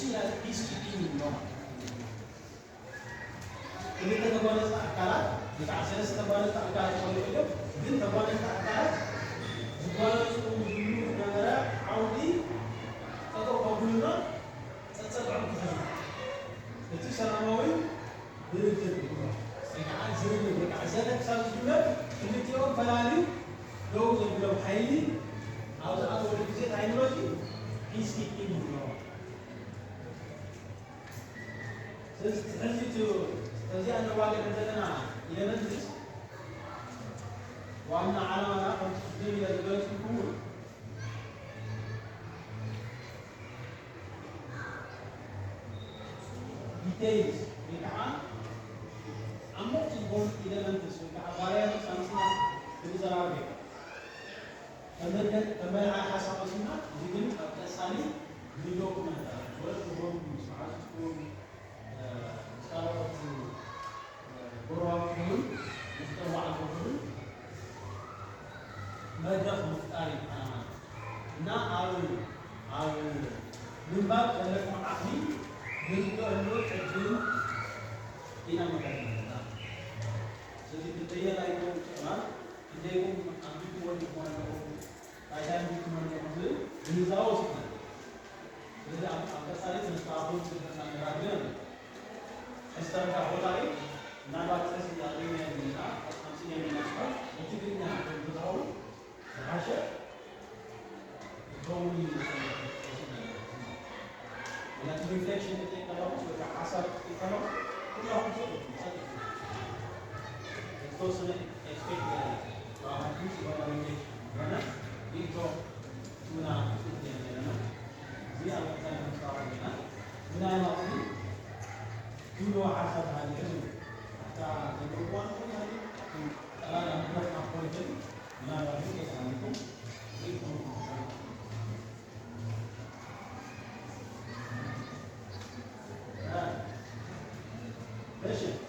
Peace keeping ንብሎ ማለት ክልተ ተጓነፅቲ ኣካላት ወይ ከዓ ሰለስተ ተጓነፅቲ ኣካላት ክኾኑ ይኽእሉ እዮም። ግን ተጓነፅቲ ኣካላት ዝጓነፁ ዝነበረ ዓውዲ ጠጠው ከብሉና ፀፀግዖም ክኸዱ እቲ ሰላማዊ ድርድር ወይ ከዓ ዝርርብ ወይ ከዓ ዘተ ክሳብ ዝጅመር ክልቲኦም ፈላልዩ ደው ዘብሎም ሓይሊ ኣብ ዝኣተወሉ ግዜ እንታይ ንብሎ? እዚ peace keeping ንብሎ። ስለዚ ሕዚ እዚኣ ነዋግዕ ዘለና elements ዋና ዓላማና ከምቲ ቅድም ኢለ ዝገለፅኩ እውን details ወይ ከዓ ዓሞቕቲ ዝኾኑ elements ወይ ከዓ variables ኣምፂና ክንዘራርብ እዩ ከም መልዓሊ ሓሳብ ወሲድና። እዚ ግን ኣብ ቀፃሊ ብ document ወለድኩም፣ ምስ መዓዝትኩም፣ ምስ ካልኦት ጎረባብትኩም ንክተዋዕልኩምን መድረክ ምፍጣር እዩ ዓላማና። እና ኣብ ምንባብ ዘለኩም ዓቕሚ ንርድአሉ ዕድል ኢና መጋለና። ስለዚ ክንደየናይኩም ጥቕማት ክንደይኩም ኣንቢብኩም ወዲእኩም ኣለኹም፣ ባይታ ኣንቢብኩም ኣለኹም ዝብል ግንዛቤ ወሲድና። ስለዚ ኣብ ቀፃሊ ተነስተኻኽሉ ዝግበአና ነገራት ግን ኣሎ። ሕዚ ተረዳ ቦታ እዩ። ምናልባት ሕዚ ኣቕሪብና ዘለና ኣምፂና ዘለና ፅሑፍ ብትግርኛ እንተዝኸውን ዝሓሸ ዝኸውን እዩ። ምክንያቱ reflection ክትጠይቅ ከለኹ ወይ ከዓ ሓሳብ ክትጠይቅ ከለኹ ኩላኹም ፀጥ ዝተወሰነ expect ካብኣኩም ዝኾነ reflection ዝኾነ ርእቶ ትቡና ትኽእል ነረና። እዚ ኣብ ቀፃሊ ክንስተኻኸል ኢና። ምናልባት ግን ትብልዎ ሓሳብ ሃልዩ፣ ሕዚ ኣብታ ዘለዎ እዋን ክኸውን ይኽእል እዩ፣ ጠቕላላ መድረክና ክኸውን ይኽእል እዩ። ምናልባት ግን ከይተሃሊኩም ርእቶኩም ክትህቡ። እሺ።